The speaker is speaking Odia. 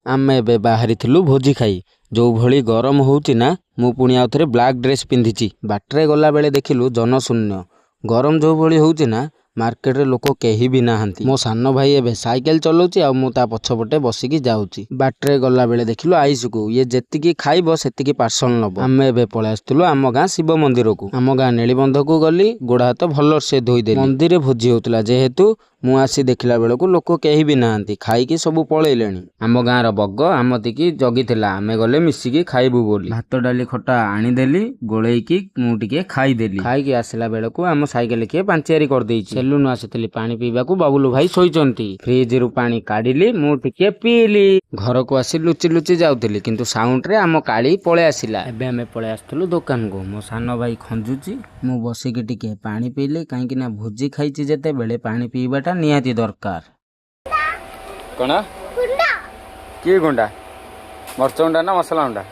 ଆମେ ଏବେ ବାହାରିଥିଲୁ ଭୋଜି ଖାଇ। ଯୋଉ ଭଳି ଗରମ ହେଉଛି ନା, ମୁଁ ପୁଣି ଆଉ ଥରେ ବ୍ଲାକ୍ ଡ୍ରେସ୍ ପିନ୍ଧିଛି। ବାଟରେ ଗଲାବେଳେ ଦେଖିଲୁ ଜନଶୂନ୍ୟ। ଗରମ ଯୋଉ ଭଳି ହେଉଛି ନା, ମାର୍କେଟରେ ଲୋକ କେହି ବି ନାହାନ୍ତି। ମୋ ସାନ ଭାଇ ଏବେ ସାଇକେଲ ଚଲାଉଛି ଆଉ ମୁଁ ତା ପଛପଟେ ବସିକି ଯାଉଛି। ବାଟରେ ଗଲାବେଳେ ଦେଖିଲୁ ଆଇସୁକୁ। ଇଏ ଯେତିକି ଖାଇବ, ସେତିକି ପାର୍ସଲ ନବ। ଆମେ ଏବେ ପଳେଇ ଆସିଥିଲୁ ଆମ ଗାଁ ଶିବ ମନ୍ଦିରକୁ। ଆମ ଗାଁ ନେଳିବନ୍ଧକୁ ଗଲି, ଗୋଡ଼ ହାତ ଭଲସେ ଧୋଇଦେଲି। ମନ୍ଦିରରେ ଭୋଜି ହଉଥିଲା ଯେହେତୁ, ମୁଁ ଆସି ଦେଖିଲା ବେଳକୁ ଲୋକ କେହି ବି ନାହାନ୍ତି, ଖାଇକି ସବୁ ପଳେଇଲେଣି। ଆମ ଗାଁର ବଗ ଆମତିକି ଜଗିଥିଲା, ଆମେ ଗଲେ ମିଶିକି ଖାଇବୁ ବୋଲି। ଭାତ, ଡାଲି, ଖଟା ଆଣିଦେଲି, ଗୋଳେଇକି ମୁଁ ଟିକେ ଖାଇଦେଲି। ଖାଇକି ଆସିଲା ବେଳକୁ ଆମ ସାଇକେଲ କିଏ ପାଞ୍ଚିଆରି କରିଦେଇଛି। ସେଲୁନ ଆସିଥିଲି ପାଣି ପିଇବାକୁ, ବାବୁଲୁ ଭାଇ ଶୋଇଛନ୍ତି। ଫ୍ରିଜରୁ ପାଣି କାଢିଲି, ମୁଁ ଟିକେ ପିଇଲି। ଘରକୁ ଆସି ଲୁଚି ଲୁଚି ଯାଉଥିଲି, କିନ୍ତୁ ସାଉଣ୍ଡରେ ଆମ କାଳି ପଳେଇ ଆସିଲା। ଏବେ ଆମେ ପଳେଇ ଆସିଥିଲୁ ଦୋକାନକୁ। ମୋ ସାନ ଭାଇ ଖଞ୍ଜୁଛି, ମୁଁ ବସିକି ଟିକେ ପାଣି ପିଇଲି, କାହିଁକି ନା ଭୋଜି ଖାଇଛି ଯେତେବେଳେ ପାଣି ପିଇବାଟା ନିହାତି ଦରକାର। କଣ? କି ଗୁଣ୍ଡା? ମରିଚ ଗୁଣ୍ଡା ନା ମସଲା ଗୁଣ୍ଡା?